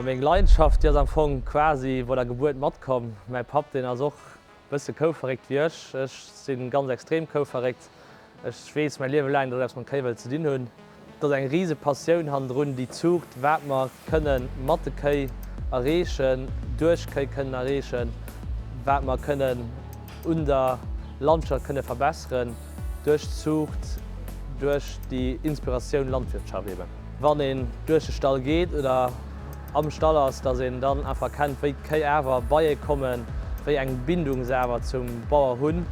Meng Leidenschaft, déi ass am Fong quasi bei der Gebuert matkomm. Mäi Papp, deen ass och bësse kouverréckt wéi ech. Ech si ganz extrem kouverréckt. Ech weess mäi Liewe laang, datt ech eppes mam Kéi wëll ze dinn hunn. Et ass eng rise Passioun hannendrun, déi Zuucht, wat mer kënne mat de Kéi erreechen, duerch Kéi kënnen erreechen, wat mer kënnen un der Landschaft kënne verbesseren duerch d'Zuucht, duerch déi Inspiratioun Landwirtschaft eben. Wann een duerch de Stall geet oder am Stall ass, dass een dann einfach erkennt, wéi d'Kéi awer bei ee kommen, wéi eng Bindung se awer zum Bauer hunn,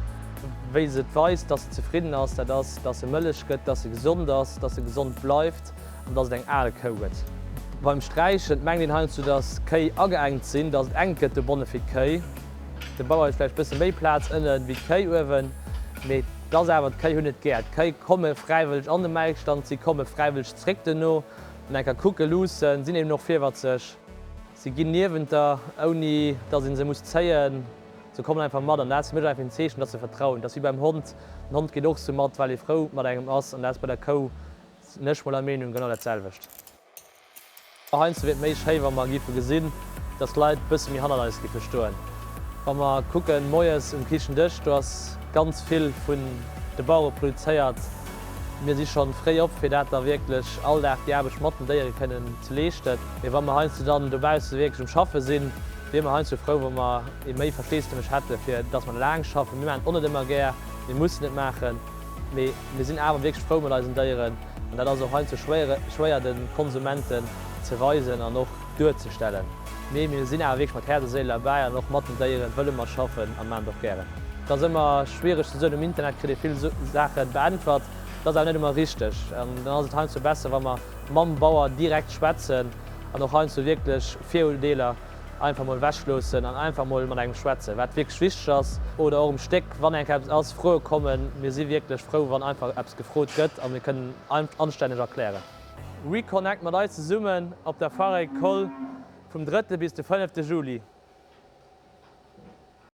wéi se et weist, dass se zefridden ass, dat ass, dass se Mëllech gëtt, dass se gesond ass, dass se gesond bleift an dass et eng al Kou gëtt. Beim Sträichen mengt een heiansdo, dass d'Kéi ageengt sinn, dass et enk gëtt dobonne fir d'Kéi. De Bauer huet vläicht bësse méi Plaz ënne wéi d'Kéi uewen, mee et ass awer, d'Kéi hunn et gär. D'Kéi komme fräiwëlleg an de Melkstand, si komme fräiwëlleg zréck duerno an eng Kéier kucke luussen, sinn eben och virwatzeg. Si ginn niewent der, ouni datt ee se muss zéien, se kommen einfach mat an dat ass fir mech einfach en Zeechen, datt se vertrauen. Et ass wéi beim Hond, den Hond geet och sou mat, well ee frou mat engem ass an dat ass bei der Kou, sinn ech mol der Meenung, genau dat selwecht. Heiansdo wier et méi schéi wa mer giffe gesinn, dass d'Leit bësse méi hannert eis giffe stoen. Wa mer kucken, moies um Kichendësch, do ass ganz vill vun de Bauere produzéiert. Mir si schonn fréi op, fir dat da wierklech all Dag déi Aarbecht mat den Déiere kënnen ze leeschten. Mee wa mer heiansdo dann dobausse wierklech um Schaffe sinn, wier mer heiansdo frou, wa mer ee méi Versteesdemech hätte fir dass mer laang schaffen. Mir maachen et och net ëmmer gär, mir mussen et maachen, mee mir sinn awer wierklech frou mat eisen Déieren. An dat ass och heiansdo schwéier de Konsumenten ze weisen an och duerzestellen. Mee mir sinn awer wierklech mat Häerz a Séil derbäi an och mat den Déieren wëlle mer schaffen a maachen et och gären. Et ass ëmmer schwiereg ze soen, um Internet kritt ee vill Saache beäntwert, dat ass awer net ëmmer richteg. An dann ass et heiansdo besser, wa mer mam Bauer direkt schwätzen an och heiansdo wierklech Virurdeeler Einfach mol ewech loossen an einfach mol mat engem schwätzen, wat wierklech wichteg ass. Oder och um Stéck, wann eng Kéier eppes ass, Froe kommen. Mir si wierklech frou, wann einfach eppes gefrot gëtt a mir kënnen anstänneg erklären. Reconnect mat eis zesummen op der Foire Agricole vum drëtte bis de fënnefte Juli.